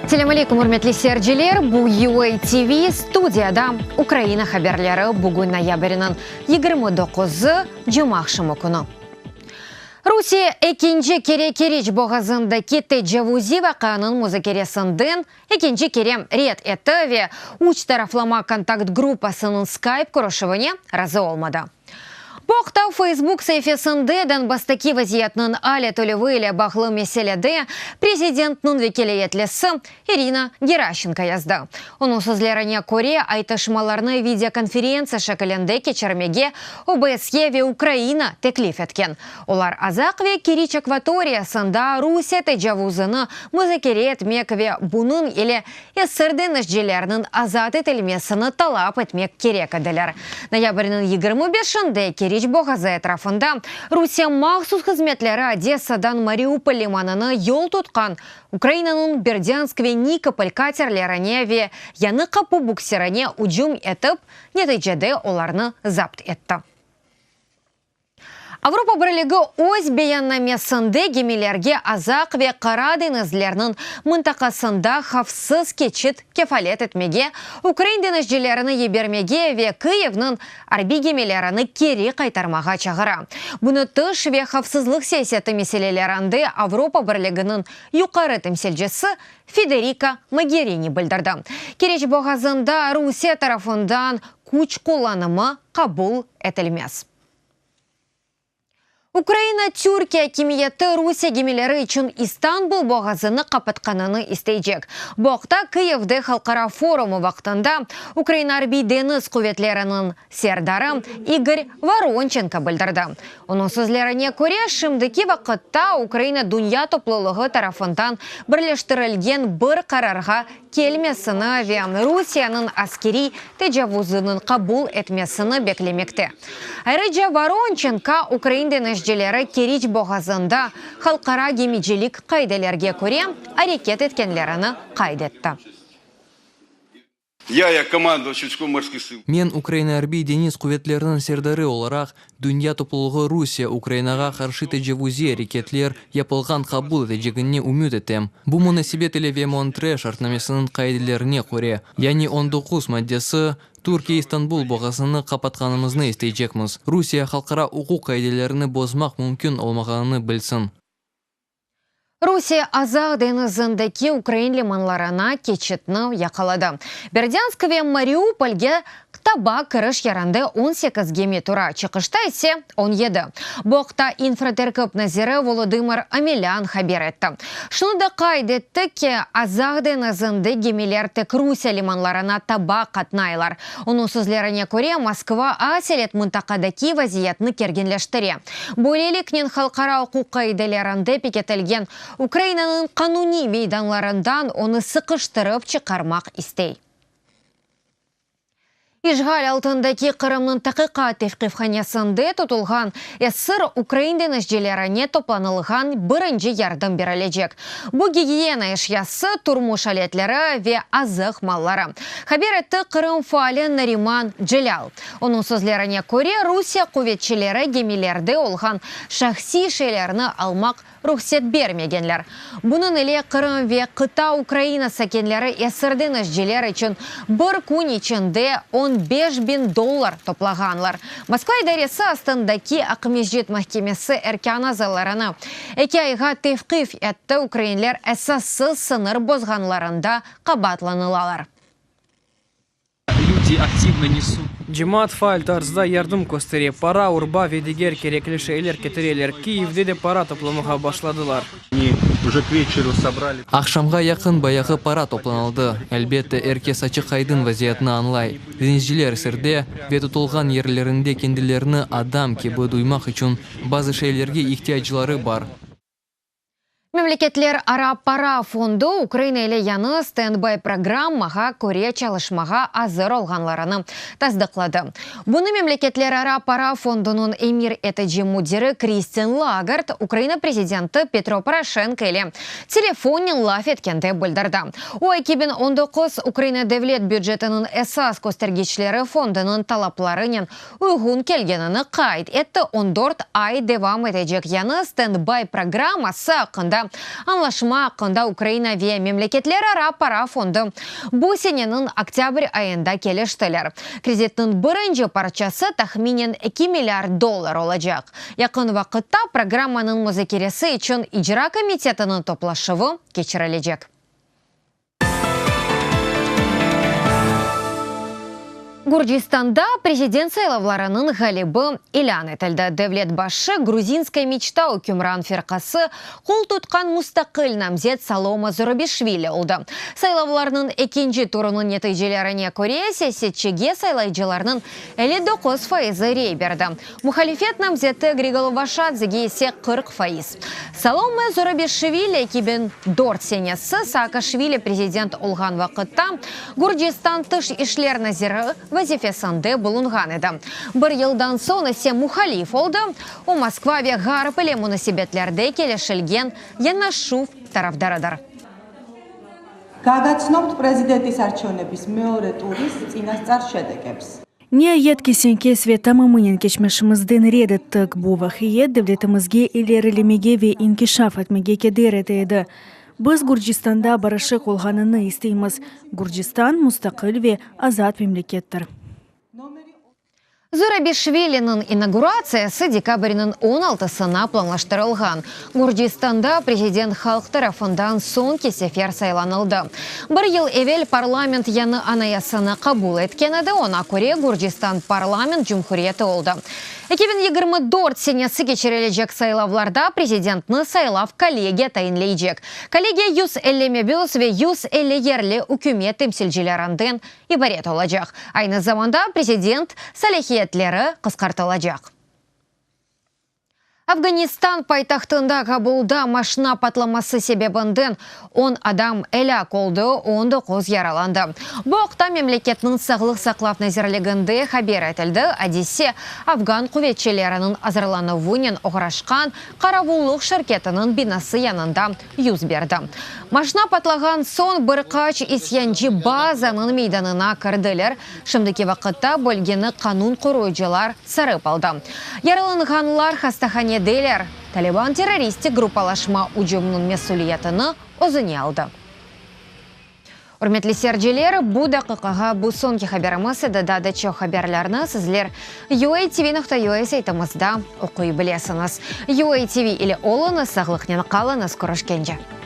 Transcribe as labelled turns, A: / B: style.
A: Selâm aleyküm, ürmetli seyirciler! Bu UA TV, studiyada Ukraina haberleri, bugün noyabrniñ 29-ı, cumaaqşamı künü. Rusiye ekinci kere Keriç boğazındaki tecavuziy vaqianıñ muzakeresinden ekinci kere red etti ve üç taraflama kontakt gruppasınıñ Skype körüşüvine razı olmadı. Bu aqta Facebook saifesinde Donbasstaki vaziyetniñ al etilüvi ile bağlı meselede prezidentniñ vekâletlisi İrina Geraşenko yazdı. Onıñ sözlerine köre, aytışmalarnı videokonferentsiya şekilinde keçirmege OBSYE ve Ukraina teklif etken. Olar Azaq ve Keriç akvatoriyasında Rusiye tecavuzını muzakere etmek ve bunıñ ile esir deñizcilerniñ azat etilmesini talap etmek kerek ediler. Noyabrniñ 25-inde Keriç boğazı etrafında Rusiye mahsus hızmetleri Odessadan Mariupol limanına yol tutqan Ukrainanıñ Berdânsk ve Nikopol katerlerine ve Yañı Qapu buksirine ücüm etip, neticede olarnı zapt etti. Avropa Birligi öz beyannamesinde gemilerge Azaq ve Qara deñizlerniñ mıntaqasında havfsız keçit kefalet etmege, ukrain deñizcilerini yibermege ve Kıyivniñ arbiy gemilerini keri qaytarmağa çağıra. Bunı tış ve havfsızlıq siyaseti meselelerinde Avropa Birliginiñ yuqarı temsilcisi Federika Mogerini bildirdi. Keriç boğazında Rusiye tarafından küç qullanımı qabul etilmez. Ukraina Türkiye akimiyeti Rusiye gemileri içün İstanbul boğazını qapatqanını isteycek. Bu aqta Kıyivde halqara forumı vaqtında Ukraina Arbiy deñiz quvetleriniñ serdarı İgor Voronçenko bildirdi. Onıñ sözlerine köre, şimdiki vaqıtta Ukraina dünya toplulığı tarafından birleştirilgen bir qararğa kelmesini ve Rusiyeniñ askeriy tecavuzınıñ qabul etmesini beklemekte. Ayrıca Voronçenko, ukrain deñizcileri Keriç boğazında halqara gemicilik qaidelerge köre areket etkenlerini qayd etti.
B: Men, Ukraina Arbiy deñiz quvetleriniñ serdarı olaraq, dünya toplulığı Rusiye Ukrainağa qarşı tecavuziy areketler yapılğan qabul etecegine ümüt etem. Bu munasebet ile ve Montre şartnamesiniñ qaidelerine köre, yani 19 maddesi, Türkiye İstanbul boğazını qapatqanımıznı isteycekmiz. Rusiye halqara uquq qaidelerini bozmaq mümkün olmağanını bilsin.
A: Rusiye Azaq deñizindeki ukrain limanlarına keçitni yaqaladı. Berdânsk ve Mariupolge taba kiriş yerinde 18 gemi tura, çıqışta ise 17. Bu aqta infraterkip naziri Volodımır Omelân haber etti. Şunı da qayd etti ki, Azaq deñizinde gemiler tek Rusiye limanlarına taba qatnaylar. Onıñ sözlerine köre, Moskva aselet mıntaqadaki vaziyetni kerginleştire. Böyleliknen, halqara uquq qaidelerinde pekitilgen Ukrainanıñ qanuniy meydanlarından onı sıqıştırıp çıqarmaq istey. İşğal altındaki Qırımnıñ taqiqat tevqifhanesinde tutulğan esir ukrain deñizcilerine toplanılğan birinci yardım berilecek. Bu gigiyena eşyası, turmuş aletleri ve azıq malları, haber etti Qırım faali Nariman Celâl. Onıñ sözlerine köre, Rusiye quvetçileri gemilerde olğan şahsiy şeylerni almaq ruhset bermegenler. Bunıñ ile Qırım ve qıta Ukraina sakinleri esir deñizciler içün bir kün içinde 15 biñ dollar toplağanlar. Moskva idaresi astındaki Aqmescit mahkemesi erkân azalarını eki ayğa tevqif etti, ukrainler esassız sıñır bozğanlarında qabaatlanılalar.
C: Люди активно несут.
D: Cemaat faal tarzda yardım köstere, para, urba ve diger kerekli şeyler ketireler. Kiyevde de para toplamağa başladılar.
C: Они уже к вечеру собрали.
B: Aqşamğa yaqın bayağı para toplanıldı. Elbette, er kes açıq-aydın vaziyetni añlay. Deñizciler esirde ve tutulğan yerlerinde kendilerini adam kibi duymaq içün bazı şeylerge ihtiyacları bar.
A: Memleketlerara para fondu Ukraina ile yañı stand-by programmağa köre çalışmağa azır olğanlarını tasdıqladı. Bunı Memleketlerara para fondunıñ emir etici müdiri Kristin Lagard Ukraina prezidenti Petro Poroşenko ile telefonnen laf etkende bildirdi. O, 2019 Ukraina devlet bücetiniñ esas köstergiçleri fondunıñ talaplarınen uyğun kelgenini qayd etti, 14 ay devam etecek yañı stand-by programması aqqında. Añlaşma aqqında Ukraina ve Memleketlerara para fondu bu seneniñ oktâbr ayında keliştiler. Kreditniñ birinci parçası tahminen eki milliard dollar olacaq. Yaqın vaqıtta programmanıñ muzakeresi içün icra komitetiniñ toplaşuvı keçirilecek. Gürcistanda prezident saylavlarınıñ ğalibi ilân etildi. Devlet başı Gruzinskaya meçta ükümran firqası qol tutqan mustaqil namzet Salome Zurabişvili oldı. Saylavlarnıñ ekinci turunıñ neticelerine köre, siyasetçige saylayıcılarnıñ 59 faizi rey berdi, muhalifet namzeti Grigol Vaşadzege ise 40%. Salome Zurabişvili 2004 senesi Saakaşvili prezident olğan vaqıtta Gürcistan tış işler naziri vazifesinde bulunğan edi. Bir yıldan soñ ise muhalif oldı, o Moskva ve Ğarp ile munasebetlerde kelişilgen yanaşuv tarafdarıdır.
E: Gagatsnobt prezidentis arçeunebis meore turis tsinatsar şedegebs.
F: Niayet, kesen-kes ve tamamınen keçmişimizden red ettik. Bu vahiyet devletimizge ilerilemege ve inkişaf etmege keder ete edi. Biz Gürcistanda barışıq olğanını isteymiz. Gürcistan, mustaqil ve azat memlekettir.
A: Zurabişviliniñ inauguratsiyası dekabrniñ on altısına planlaştırılğan. Gürcistanda prezident halq tarafından soñki sefer saylanıldı. Bir yıl evel parlament yañı Anayasanı qabul etken edi, oña köre Gürcistan parlament cumhuriyeti oldı. 2024 senesi keçirilecek saylavlarda prezidentni saylav kollegiya tayinleycek. Kollegiya 150 mebüs ve 150 yerli ükümet temsilcilerinden ibaret olacaq. Aynı zamanda prezident salâhiyetleri qısqartılacaq. Afganistan paytahtında Kabulda maşna patlaması sebebinden on adam elâk oldı, 19 yaralandı. Bu aqta memleketniñ Sağlıq saqlav nazirliginde haber etildi. Adise, afgan quvetçileriniñ azırlanuvınen oğraşqan qaravullıq şirketiniñ binası yanında yüz berdi. Maşna patlağan soñ bir qaç isyancı bazanıñ meydanına kirdiler. Şimdiki vaqıtta bölgeni qanun qoruyıcılar sarıp aldı. Yaralanğanlar hastahanedeler. Taliban terroristik gruppalaşma ücümniñ mesüliyetini özüne aldı. Ürmetli seyirciler, bu daqiqağa bu soñki haberimiz edi. Daa da çoq haberlerni sizler UATV.UA saytımızda oquy bilesiñiz. UATV ile oluñız, sağlıqnen qalıñız, körüşkence!